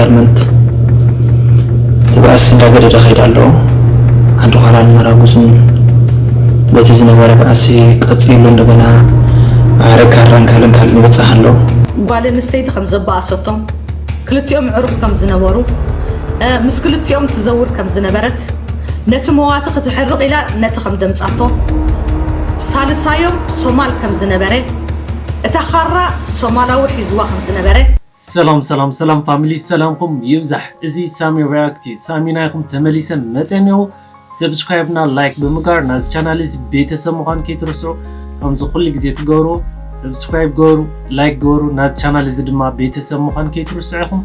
ሞመንት እቲ ባእሲ እንዳገደደ ከይድ ኣሎ። ዓዲ ዃላን መራጉዝን በቲ ዝነበረ ባእሲ ቀጺሉ፣ እንደገና ማዕረ ካራን ካልእን ካልእን ይበጽሕ ኣሎ። ጓል ኣንስተይቲ ከም ዘባእሰቶም፣ ክልቲኦም ዕሩኽ ከም ዝነበሩ፣ እ፣ ምስ ክልቲኦም ትዘውር ከም ዝነበረት፣ ነቲ መዋቲ ክትሕርቕ ኢላ ነቲ ከም ደምጻቶ፣ ሳልሳዮም ሶማል ከም ዝነበረ፣ እታ ካራ ሶማላዊ ሒዝዋ ከም ዝነበረ፣ ሰላም ሰላም ሰላም ፋሚሊ፣ ሰላምኩም ይብዛሕ። እዚ ሳሚ ሪያክት እዩ። ሳሚ ናይኩም ተመሊሰ መጸ እኒኦ። ሰብስክራይብ እና ላይክ ብምግባር ናዚ ቻናል እዚ ቤተሰብ ምዃን ከይትርስዑ። ከምዚ ኩሉ ግዜ ትገብሩ፣ ሰብስክራይብ ገበሩ፣ ላይክ ገበሩ፣ ናዚ ቻናል እዚ ድማ ቤተሰብ ምዃን ከይትርስዑ ኢኹም።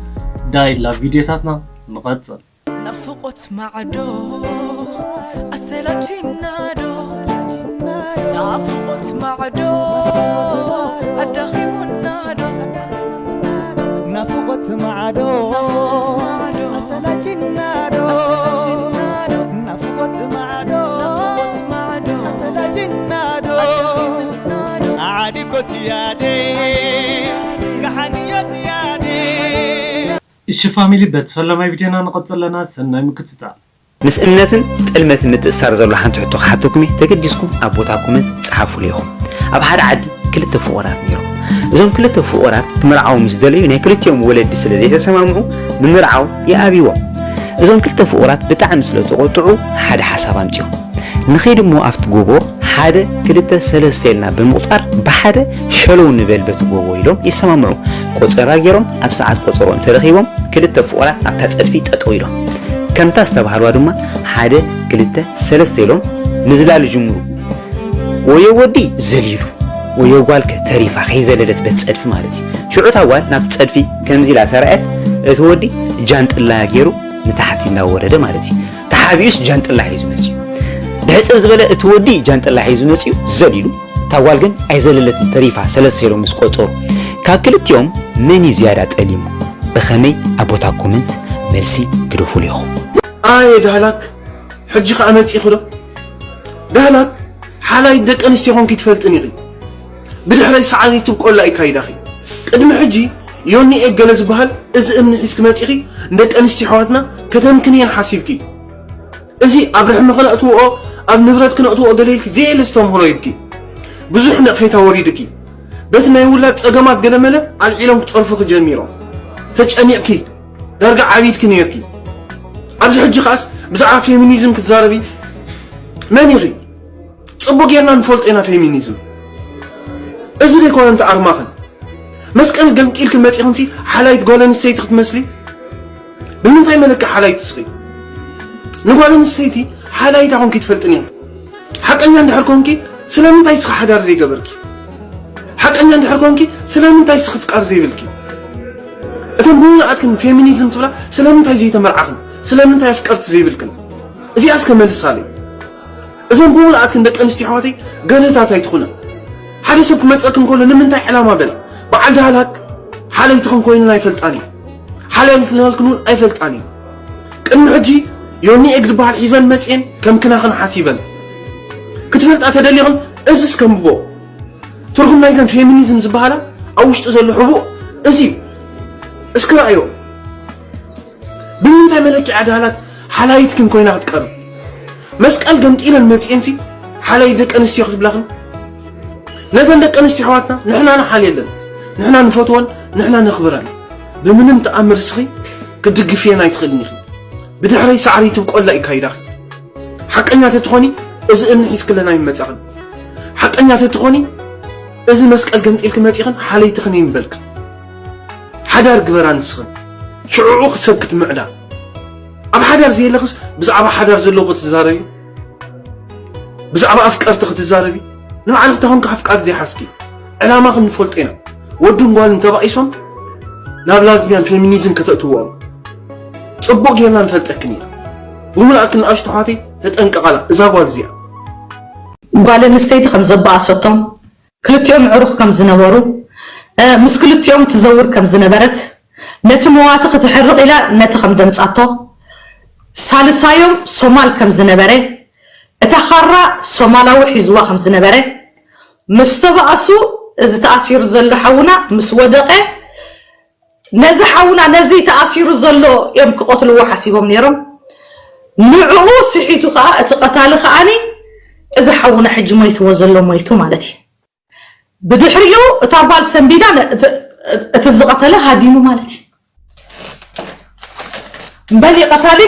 ዳይ ላብ ቪድዮታትና ንቐጽል። ናፍቆት ማዕዶ ኣሰላችና ዶ? ናፍቆት ማዕዶ ኣዳኺሙና ዶ? ናፍቆት ማዕዶ ናፍቆት ማዕዶ ኣሰላችና ዶ? ኣሰላችና ዶ? ናፍቆት ማዕዶ ናፍቆት ማዕዶ ኣሰላችና ዶ? ኣዳኺሙና ዶ? ዓዲኮት ያዴ ካሓንዮት ያዴ። እሺ ፋሚሊ፣ በቲ ፈለማይ ቪድዮና ንቐጽል ኣለና። ሰናይ ምክትታል። ምስ እምነትን ጥልመትን ምትእስሳር ዘሎ ሓንቲ ሕቶ ክሓተኩም እየ። ተገዲስኩም ኣብ ቦታ ኮመንት ጸሓፉለይ ኢኹም። ኣብ ሓደ ዓዲ ክልተ ፍቑራት ነይሮም። እዞም ክልተ ፍቑራት ክምርዓዉ ምስ ደለዩ ናይ ክልቲኦም ወለዲ ስለ ዘይተሰማምዑ ብምርዓው ይኣብይዎም። እዞም ክልተ ፍቑራት ብጣዕሚ ስለ ተቖጥዑ ሓደ ሓሳብ ኣምጺኦም። ንኺድ እሞ ኣብቲ ጎቦ ሓደ ክልተ ሰለስተ ኢልና ብምቑጻር ብሓደ ሸለው ንበል በቲ ጎቦ ኢሎም ይሰማምዑ። ቆጸራ ገይሮም ኣብ ሰዓት ቆጸርኦም ተረኺቦም ክልተ ፍቑራት ኣብታ ጸድፊ ጠጠው ኢሎም። ከምታ ዝተባህልዋ ድማ ሓደ ክልተ ሰለስተ ኢሎም ምዝላል ይጅምሩ። ወዮ ወዲ ዘሊሉ፣ ወዮ ጓልከ ተሪፋ ከይዘለለት በቲ ጸድፊ ማለት እዩ። ሽዑ እታ ጓል ናብቲ ጸድፊ ከምዚ ኢላ ተራእየት፣ እቲ ወዲ ጃንጥላ ገይሩ ንታሕቲ እናወረደ ማለት እዩ። ተሓቢኡስ ጃንጥላ ሒዙ መጺኡ። ብሕጽር ዝበለ እቲ ወዲ ጃንጥላ ሒዙ መጺኡ ዘሊሉ፣ እታ ጓል ግን ኣይዘለለትን ተሪፋ ሰለስተ ኢሎም ምስ ቆጸሩ። ካብ ክልቲኦም መን እዩ ዝያዳ ጠሊሙ? ብኸመይ ኣብ ቦታ ኮመንት መልሲ ግደፉሉ ኢኹም። ኣየ ዳህላክ፣ ሕጂ ኸኣ መጺኺ ዶ? ዳህላክ፣ ሓላይት ደቂ ኣንስትዮ ኾንኪ ትፈልጥን ኢኺ። ብድሕረይ ሳዕሪ ትብቆላ ይካይዳኺ። ቅድሚ ሕጂ ዮኒ ኤግ ገለ ዝበሃል እዚ እምኒ ሒዝኪ መጺኺ ንደቂ ኣንስትዮ ኣሕዋትና ከተምክንየን ሓሲብኪ። እዚ ኣብ ርሕሚ ክነእትውኦ፣ ኣብ ንብረት ክነእትውኦ ገለ ኢልኪ ዘየለ ዝተምህሮ ኢልኪ። ብዙሕ ነቕፌታ ወሪዱኪ። በቲ ናይ ውላድ ጸገማት ገለመለ ኣልዒሎም ክጸርፉኺ ጀሚሮም። ተጨኒቕኪ፣ ዳርጋ ዓቢድኪ ነይርኪ። ኣብዚ ሕጂ ከኣስ ብዛዕባ ፌሚኒዝም ክትዛረቢ መን ኢኺ? ጽቡቕ ጌርና ንፈልጦ ኢና ፌሚኒዝም። እዚ ዶ ኣይኮነን እቲ ኣርማኽን? መስቀል ገንጢልክን መጺኽንሲ ሓላይት ጓል ኣንስተይቲ ክትመስሊ? ብምንታይ መለክዒ ሓላይት እስኺ? ንጓል ኣንስተይቲ ሓላይት ኣኹንኪ ትፈልጥን ኢኺ። ሓቀኛ እንድሕር ኮንኪ ስለምንታይ እስኺ ሓዳር ዘይገበርኪ? ሓቀኛ እንድሕር ኮንኪ ስለምንታይ እስኺ ፍቃር ዘይብልኪ? እተን ብምልኣትክን ፌሚኒዝም ትብላ ስለምንታይ ዘይተመርዓኽን? ስለምንታይ ኣፍቀርቲ ዘይብልክን? እዚኣ እስከ መልሳለይ። እዘን ብምልኣትክን ደቂ ኣንስትዮ ኣሕዋተይ ገለታት ኣይትኹና። ሓደ ሰብ ክመጸክን ከሎ ንምንታይ ዕላማ በላ? በዓል ዳህላክ ሓለይትኽን ኮይነን ኣይፈልጣን እየን። ሓለይትናልክን እውን ኣይፈልጣን እየን። ቅድሚ ሕጂ ዮኒ ኤግ ዝበሃል ሒዘን መጽየን ከም ክናኽን ሓሲበን። ክትፈልጣ ተደሊኽን እዝስ ከንብቦ። ትርጉም ናይዘን ፌሚኒዝም ዝበሃላ ኣብ ውሽጢ ዘሎ ሕቡእ እዚ እዩ። እስኪ ረኣዮ። ብምንታይ መለኪዓ ዳህላክ ሓላይትክን ኮይና ክትቀርብ? መስቀል ገምጢለን መጽኤንሲ ሓላይት ደቂ ኣንስትዮ ክትብላኽን? ነተን ደቂ ኣንስትዮ ኣሕዋትና ንሕና ንሓልየለን፣ ንሕና ንፈትወን፣ ንሕና ነኽብረን። ብምንም ተኣምር እስኺ ክትድግፍየን ኣይትኽእልን ኢኺ። ብድሕረይ ሳዕሪ ትብቆላ ይካይዳኺ። ሓቀኛ ተትኾኒ እዚ እምኒ ሒዝክለን ኣይመጻኽን። ሓቀኛ ተትኾኒ እዚ መስቀል ገምጢልኪ መጺኽን ሓለይትኽን ኣይምበልክን። ሓዳር ግበራ ንስኽን። ሽዑዑ ሰብ ክትምዕዳ። ኣብ ሓዳር ዘየለኽስ ብዛዕባ ሓዳር ዘለዎ ክትዛረቢ? ብዛዕባ ኣፍቀርቲ ክትዛረቢ? ንባዕልኺ ተኾንኪ ኣፍቃሪ ዘይሓዝኪ። ዕላማኽን ንፈልጦ ኢና። ወድን ጓልን ተባኢሶም ናብ ላዝቢያን ፌሚኒዝም ከተእትውዎም። ጽቡቕ ጌርና ንፈልጠክን ኢና። ብምልኣትክን ንኣሽቱ ኣሕዋተይ ተጠንቀቓላ እዛ ጓል እዚኣ። ጓል ኣንስተይቲ ከም ዘባኣሰቶም፣ ክልቲኦም ዕሩኽ ከም ዝነበሩ፣ እ፣ ምስ ክልቲኦም ትዘውር ከም ዝነበረት፣ ነቲ መዋቲ ክትሕርቕ ኢላ ነቲ ከም ደምጻቶ፣ ሳልሳዮም ሶማል ከም ዝነበረ፣ እታ ኻራ ሶማላዊ ሒዝዋ ከም ዝነበረ፣ ምስ ተባኣሱ፣ እዚ ተኣሲሩ ዘሎ ሓውና ምስ ወደቐ፣ ነዚ ሓውና ነዚ ተኣሲሩ ዘሎ እዮም ክቐትልዎ ሓሲቦም ነይሮም። ንዕኡ ስሒቱ ከዓ እቲ ቀታሊ ከዓኒ እዚ ሓውና ሕጂ ሞይትዎ ዘሎ ሞይቱ ማለት እዩ። ብድሕሪኡ እታ ጓል ሰንቢዳ ነ- እቲ- እቲ ዝቐተለ ሃዲሙ ማለት እዩ። በሊ ቀታሊ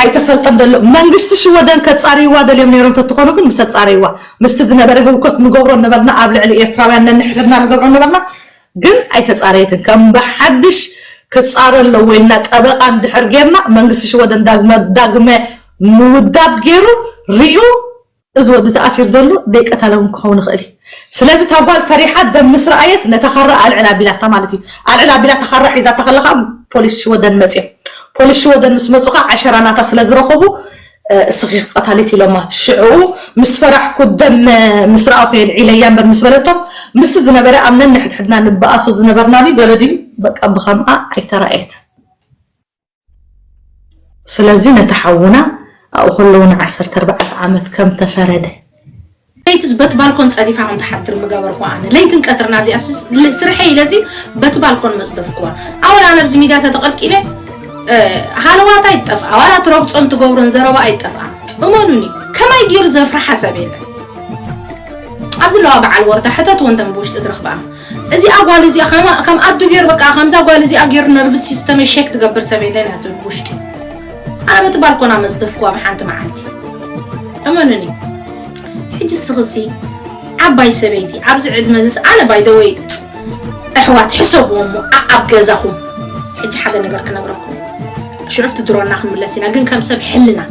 ኣይተፈልጠን ዘሎ መንግስቲ ሽወደን ከፃርይዋ ደልዮም ነይሮም ተትኾኑ ግን ምስ ኣፃረይዋ ምስቲ ዝነበረ ህውከት ንገብሮ ነበርና ኣብ ልዕሊ ኤርትራውያን ነንሕድሕድና ንገብሮ ነበርና ግን ኣይተፃረየትን ከም ብሓድሽ ክፃረ ኣለዎ ኢልና ጠበቃ እንድሕር ጌርና መንግስቲ ሽወደን ዳግመ ዳግመ ምውዳብ ገይሩ ሪኡ እዚ ወዲ ተኣሲር ዘሎ ደይ ቀታለ እውን ክኸውን ይኽእል እዩ ስለዚ እታ ጓል ፈሪሓ ደም ምስ ረኣየት ነታ ካራ ኣልዕል ኣቢላታ ማለት እዩ ኣልዕል ኣቢላታ ካራ ሒዛታ ከለካ ፖሊስ ሽወደን መፅዮም ፖሊስ ሽወደን ምስ መፁ ከዓ ዓሸራ ናታ ስለ ዝረኸቡ እስኺ ቀታሊት ኢሎማ ሽዑ ምስ ፈራሕኩ ደም ምስ ረኣኹ የልዒለያ እምበር ምስ በለቶ ምስቲ ዝነበረ ኣብ ነንሕድሕድና ንበኣሶ ዝነበርና ድዩ ገለ ድዩ በቃ ብኸምኣ ኣይተራእየትን ስለዚ ነቲ ሓውና ኣብኡ ከለዉ ን ዓሰርተ ኣርባዕተ ዓመት ከም ተፈረደ ለይትስ በቲ ባልኮን ጸዲፋ ከም ትሓድር ምገበርኩ ኣነ ለይትን ቀትርን ኣብዚኣ ስርሐ ኢለሲ በቲ ባልኮን መጽደፍኩዋ ኣወል ኣነ ኣብዚ ሚድያ ተተቐልቂለ ሃለዋት ኣይጠፍኣ ዋላ ትረግጾን ትገብሮን ዘረባ ኣይጠፍኣ እመኑኒ ከማይ ገይሩ ዘፍርሓ ሰብ የለን ኣብዚ ለዋ በዓል ወርዳ ሕተት ወንተን ብውሽጢ ትረኽበኣ እዚኣ ጓል እዚኣ ከም ኣዱ ገይሩ በቃ ከምዛ ጓል እዚኣ ገይሩ ነርቭ ሲስተመይ ሸክ ትገብር ሰብ የለን እያ ትብል ውሽጢ ኣነ በቲ ባልኮና መዝደፍኩዋ ብሓንቲ መዓልቲ እመኑኒ ሕጂ ስኽሲ ዓባይ ሰበይቲ ኣብዚ ዕድመ ዝስ ኣነ ባይደወይ ኣሕዋት ሕሰብዎ እሞ ኣብ ገዛኹም ሕጂ ሓደ ነገር ክነግረኩም ሽዑፍቲ ድሮና ክንምለስ ኢና ግን ከም ሰብ ሕልና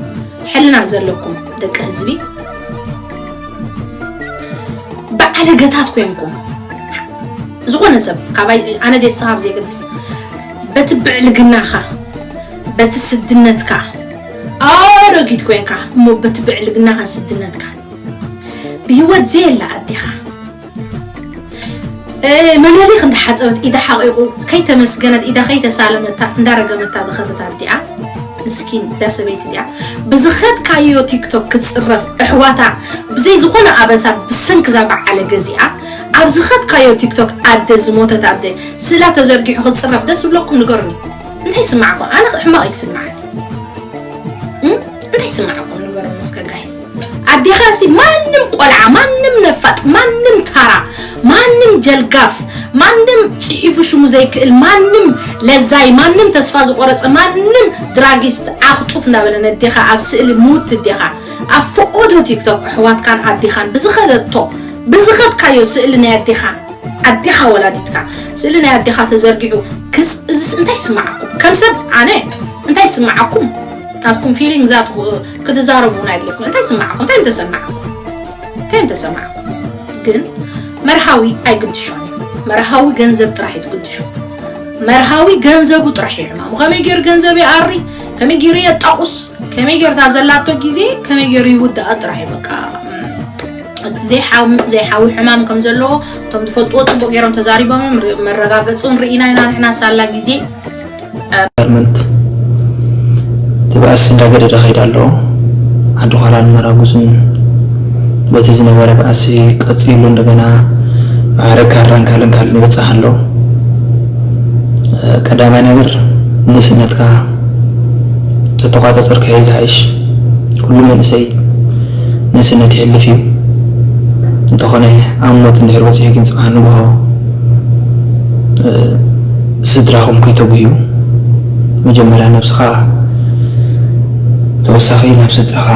ሕልና ዘለኩም ደቂ ህዝቢ በዓለገታት ኮንኩም ዝኾነ ሰብ ካባይ ኣነ ደስኻ ብዘይገድስ በቲ ብዕልግናኻ በቲ ስድነትካ ኣረጊት ኮንካ እሞ በቲ ብዕልግናኻን ስድነትካን ብህይወት ዘየላ ኣዴኻ መለሊኽ እንዳሓፀበት ኢዳ ሓቂቑ ከይተመስገነት ኢዳ ከይተሳለመታ እንዳረገመታ ዝኸደት ኣዲኣ ምስኪን እዛ ሰበይቲ እዚኣ ብዝኸድካዮ ቲክቶክ ክትፅረፍ ኣሕዋታ ብዘይ ዝኾነ ኣበሳ ብሰንኪ እዛ በዓለ ገዚኣ ኣብ ዝኸድካዮ ቲክቶክ ኣደ ዝሞተት ኣደ ስእላ ተዘርጊሑ ክትፅረፍ ደስ ዝብለኩም ንገሩኒ እንታይ ይስማዕኩም ኣነ ሕማቕ ይስማዓኒ እንታይ ይስማዕኩም ንገሩኒ እስከ ጋይስ ኣዴኻሲ ማንም ቆልዓ ማንም ነፋጥ ማንም ታራ ማንም ጀልጋፍ ማንም ፅሒፉ ሽሙ ዘይክእል ማንም ለዛይ ማንም ተስፋ ዝቆረፀ ማንም ድራጊስት ዓኽጡፍ እንዳበለ ነዴኻ ኣብ ስእሊ ሙት እዴኻ ኣብ ፈቆዶ ቲክቶክ ኣሕዋትካን ኣዴኻን ብዝኸደቶ ብዝኸድካዮ ስእሊ ናይ ኣዴኻ ኣዴኻ ወላዲትካ ስእሊ ናይ ኣዴኻ ተዘርጊሑ ክስ እዚስ እንታይ ይስማዓኩም ከም ሰብ ኣነ እንታይ ይስማዓኩም ናትኩም ፊሊንግ ዛት ክትዛረቡ ናይ ኣለኩም እንታይ ይስማዓኩም እንታይ ምተሰማዓኩም እንታይ ምተሰማዓኩም ግን መርሃዊ ኣይግድሾን መርሃዊ ገንዘብ ጥራሕ ይትግድሾ መርሃዊ ገንዘቡ ጥራሕ ይዕማሙ ከመይ ገይሩ ገንዘብ ይኣሪ ከመይ ገይሩ የጣቁስ ከመይ ገይሩ እታ ዘላቶ ግዜ ከመይ ገይሩ ይውዳኣ ጥራሕ እዩ በቃ እቲ ዘይሓዊ ዘይሓዊ ሕማም ከም ዘለዎ እቶም ዝፈልጥዎ ጽቡቅ ገይሮም ተዛሪቦም እዮም ር- መረጋገጺ እውን ርኢና ኢና ንሕና ሳላ ግዜ ጋርመንት እቲ ባእሲ እንዳገደደ ከይድ ኣሎ ዓዲ ኳላን መራጉዝን በቲ ዝነበረ ባእሲ ቀፂሉ እንደገና ማዕረ ካራን ካልእን ካልእን ይበፅሕ ኣሎ ቀዳማይ ነገር ንእስነትካ ተተቋፀፀርካዮ ዝሓይሽ ኩሉ መንእሰይ ንእስነት ይሕልፍ እዩ እንተኾነ ኣብ ሞት እንድሕር በፂሑ ግን ፅባሕ ንግሆ ስድራኹም ከይተጉህዩ መጀመርያ ነብስኻ ተወሳኺ ናብ ስድራኻ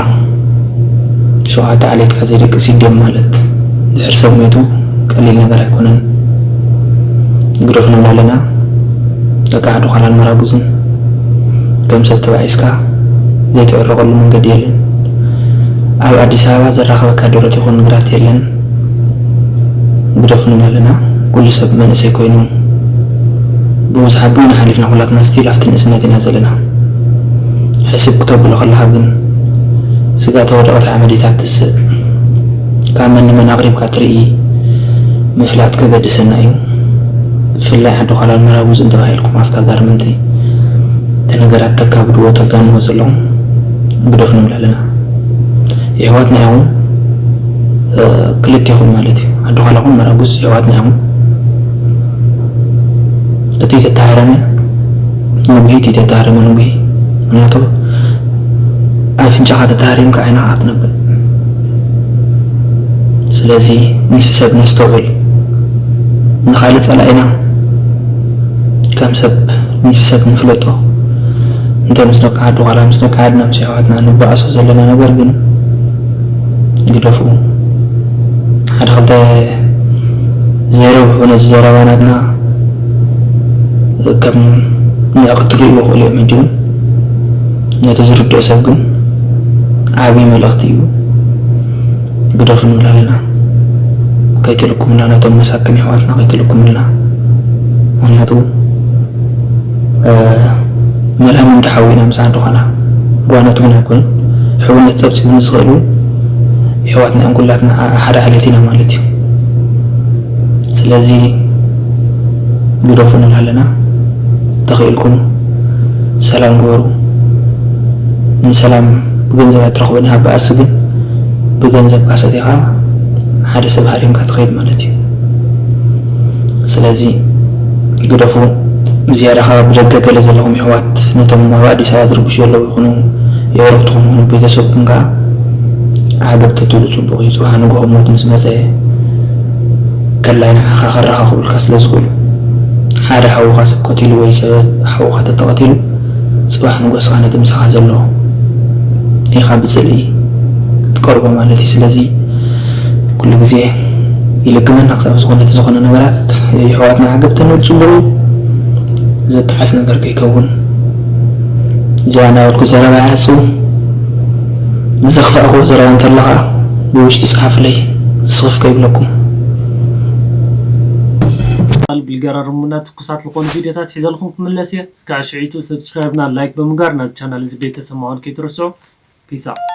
ሸውዓተ ዓሌትካ ዘይደቅስ ይደም ማለት ድሕር ሰብ ሞይቱ ቀሊል ነገር ኣይኮነን ግደፍ ንብላ ኣለና ደቂ ዓዲ ኳላን መራጉዝን ከም ሰብ ተባኢስካ ዘይትዕረቐሉ መንገዲ የለን ኣብ ኣዲስ ኣበባ ዘራኸበካ ደረት ይኹን ግራት የለን ግደፉ ንብል ኣለና። ኩሉ ሰብ መንእሰይ ኮይኑ ብብዙሕ ኣቦይና ሓሊፍና ኩላትና ስቲል ኣብቲ ንእስነት ኢና ዘለና። ሕስብ ክተብሎ ከለኻ ግን ስጋ ተወደቐት ሓመድ እያ ትስእ። ካብ መን ንመን ኣቕሪብካ ትርኢ ምፍላጥ ከገድሰና እዩ። ብፍላይ ዓዲ ኳላን መራጉዝን ተባሂልኩም ኣብታ ጋርመንቲ እቲ ነገራት ተካብድዎ ተጋንዎ ዘለኹም ግደፉ ንብል ኣለና። የሕዋትና ኢኹም ክልቴኹም ማለት እዩ ዓዲ ዃላኹም መራጉዝ የሕዋትና ኢኹም እቲ ተተሃረመ ንጉሂ፣ እቲ ተተሃረመ ንጉሂ። ምክንያቱ ኣፍንጫኻ ተተሃሪምካ ዓይንኻ ክትነብር። ስለዚ ንሕሰብ፣ ነስተውዕል። ንኻልእ ጸላኢና ከም ሰብ ንሕሰብ፣ ንፍለጦ። እንተ ምስ ደቂ ዓዱ፣ ዋላ ምስ ደቂ ዓድና፣ ምስ ኣሕዋትና ንባኣሶ ዘለና ነገር ግን ግደፉ። ሓደ ክልተ ዘይረብሑ ነዚ ዘረባ ናትና ከም ንዕቀት ክርእይዎ ይኽእሉ እዮም። ሕጂ እውን ነቲ ዝርድኦ ሰብ ግን ዓብዪ መልእኽቲ እዩ። ግደፉ ንብል ኣለና። ከይትልኩምልና፣ ነቶም መሳክን ኣሕዋትና ከይትልኩምልና። ምክንያቱ መላምንቲ ሓዊና ምስ ዓዲ ኾና ጓኖት እውን ኣይኮኑን። ሕውነት ጸብጺቡ ንዝኽእል እውን ኣሕዋትና እዮም፣ ኩላትና ሓደ ዓሌት ኢና ማለት እዩ። ስለዚ ግደፉ ንብል ኣለና። ተኽኢልኩም ሰላም ግበሩ። ንሰላም ብገንዘብ ኣይትረኽቦን ኢኻ፣ ብኣሲ ግን ብገንዘብካ ሰቲኻ ሓደ ሰብ ሃሪምካ ትኸይድ ማለት እዩ። ስለዚ ግደፉ። ብዝያዳ ኸዓ ብደገ ገለ ዘለኹም የሕዋት፣ ነቶም ኣብ ኣዲስ ኣበባ ዝርብሹ ዘለዉ ይኹኑ፣ የዕሩኽትኹም ይኹኑ ቤተሰብኩም ከኣ ዓገብ ተትብሉ ጽቡቕ እዩ። ጽባሕ ንግሆ ሞት ምስ መጸ ከላይ ንዓኻ ከራኻኽቡልካ ስለ ዝኽእሉ፣ ሓደ ሓውኻ ሰብ ቀቲሉ ወይ ሰብ ሓውኻ ተተቐቲሉ፣ ጽባሕ ንጎስኻ ነቲ ምሳኻ ዘሎ ኢኻ ብጽልኢ ክትቀርቦ ማለት እዩ። ስለዚ ኩሉ ግዜ ይልግመና ክሳብ ዝኾነ እቲ ዝኾነ ነገራት የሕዋትና ዓገብ ተንብል ጽቡቕ እዩ። ዘጠዓስ ነገር ከይከውን እዚኣ እናበልኩ ዘረባ ይዓጹ። ዘኽፋእክዎ ዘረባ እንተሎ ኸዓ ብውሽጢ ጸሓፉለይ፣ ስኽፍ ከይብለኩም። ቻናል ብልገራርሙና ትኩሳት ዝኾኑ ቪድዮታት ሒዘልኩም ክምለስ እየ። እስካዕ ሽዒቱ ሰብስክራይብና ላይክ ብምግባር ናዚ ቻናል እዚ ቤተሰብ ምዃን ከይትርስዑ። ፒስ ኣውት።